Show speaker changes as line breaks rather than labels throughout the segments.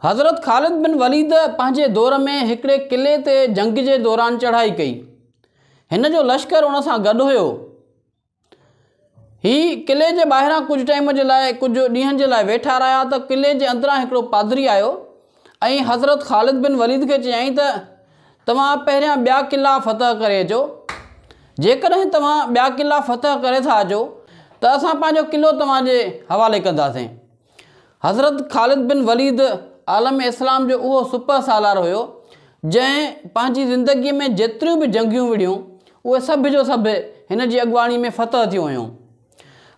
حضرت خالد بن وليد پنهنجي دور ۾ هڪڙي قلعي تي جنگ جي دوران چڙهائي ڪئي. هن جو لشڪر ان سان گڏ هيو. هي قلعي جي ٻاهران ڪجهه ٽائيم جي لاء ڪجهه ڏينهن جي لاء ويٺا رهيا ته قلعي جي اندران هڪڙو پادري آيو ۽ حضرت خالد بن وليد کي چيائين ته توهان پهريان ٻيا قلعا فتح ڪري اچو جيڪڏهن توهان ٻيا قلعا فتح ڪري ٿا اچو ته اسان پنهنجو قلعو توهان جي حوالي ڪنداسين. حضرت خالد بن وليد عالم اسلام جو اهو سپهه سالار هيو، جنهن پنهنجي زندگيء ۾ جيتريون به جنگيون وڙهيون، اهي سڀ جو سڀ هن جي اڳواڻي ۾ فتح ٿيون هيون.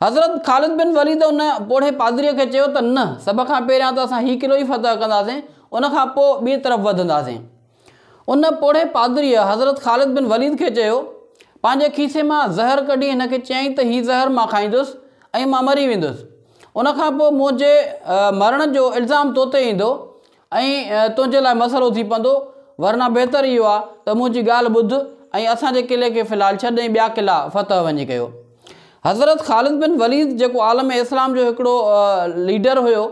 حضرت خالد بن وليد ان پوڙهي پادريء کي چيو ته نه، سڀ کان پهريان ته اسان هي قلعو ئي فتح ڪنداسين، ان کان پوء ٻئي طرف وڌنداسين. ان پوڙهي پادريء حضرت خالد بن وليد کي چيو، پنهنجي کيسي مان زهر ڪڍي هن کي چيائين ته هي زهر مان کائيندس ۽ مان مري ويندس. ان کان پوء منهنجي مرڻ جو الزام تو تي ايندو ۽ تنهنجي لاء مسئلو ٿي پوندو، ورنه بهتر اهو آهي ته منهنجي ڳالهه ٻڌ ۽ اسان جي قلعي کي في الحال ڇڏ ۽ ٻيا قلعا فتح وڃي ڪيو. حضرت خالد بن وليد جيڪو عالم اسلام جو هڪڙو ليڊر هيو،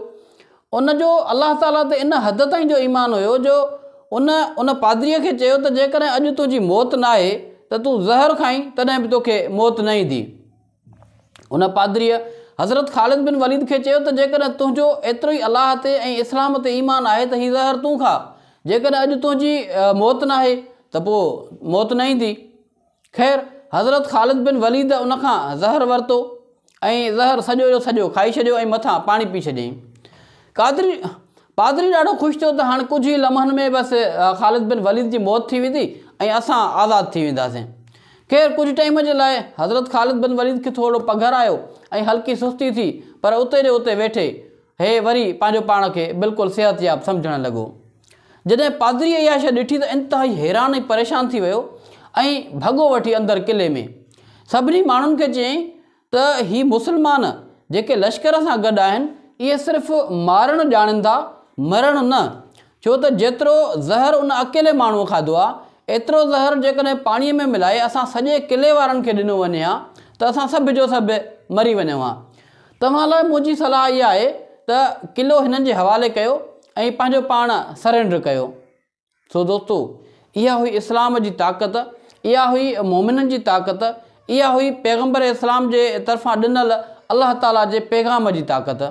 ان جو الله تعاليٰ تي ان حد تائين جو ايمان هيو جو ان ان پادريء کي چيو ته جيڪڏهن اڄ تنهنجي موت ناهي ته تون زهر کائين تڏهن به توکي موت نه ايندي. ان پادريء حضرت خالد بن وليد کي چيو ته جيڪڏهن تنهنجو ايترو ئي الله تي ۽ اسلام تي ايمان آهي ته هي زهر تون کاء، جيڪڏهن اڄ تنهنجي موت ناهي ته پوء موت نه ايندي. خير، حضرت خالد بن وليد ان کان زهر ورتو ۽ زهر سڄو جو سڄو کائي ڇڏيو ۽ مٿان پاڻي پي ڇڏيائين. قادري پادري ڏاڍو خوش ٿيو ته هاڻ ڪجهه ئي لمحن ۾ بس خالد بن وليد جي موت ٿي ويندي ۽ اسان آزاد ٿي وينداسين. خير ڪجهه ٽائيم جي لاء حضرت خالد بن وليد کي ٿورڙو پگهر آيو ۽ هلڪي سستي ٿي پر اتي جو اتي ويٺي هي وري پنهنجو پاڻ کي بلڪل صحتياب سمجهڻ لڳو. جڏهن پادريء اها شيء ڏٺي ته انتهائي حيران ۽ پريشان ٿي ويو ۽ ڀڳو وٺي اندر قلعي ۾ سڀني ماڻهن کي چيائين ته هي مسلمان جيڪي لشڪر سان گڏ آهن، اهي صرف مارڻ ڄاڻين ٿا، مرڻ نه. ڇو ته جيترو زهر ان اڪيلي ماڻهوء کاڌو آ، ايترو زهر جيڪڏهن پاڻيء ۾ ملائي اسان سڄي قلعي وارن کي ڏنو وڃي ها ته اسان سڀ جو سڀ مري وڃون ها. توهان لاء منهنجي صلاح اها آهي ته قلعو هنن جي حوالي ڪيو ۽ پنهنجو پاڻ سرينڊر ڪيو. سو دوستو! اها هئي اسلام جي طاقت، اها هئي مؤمنن جي طاقت، اها هئي پيغمبر اسلام جي طرفان ڏنل الله تعاليٰ جي پيغام جي طاقت.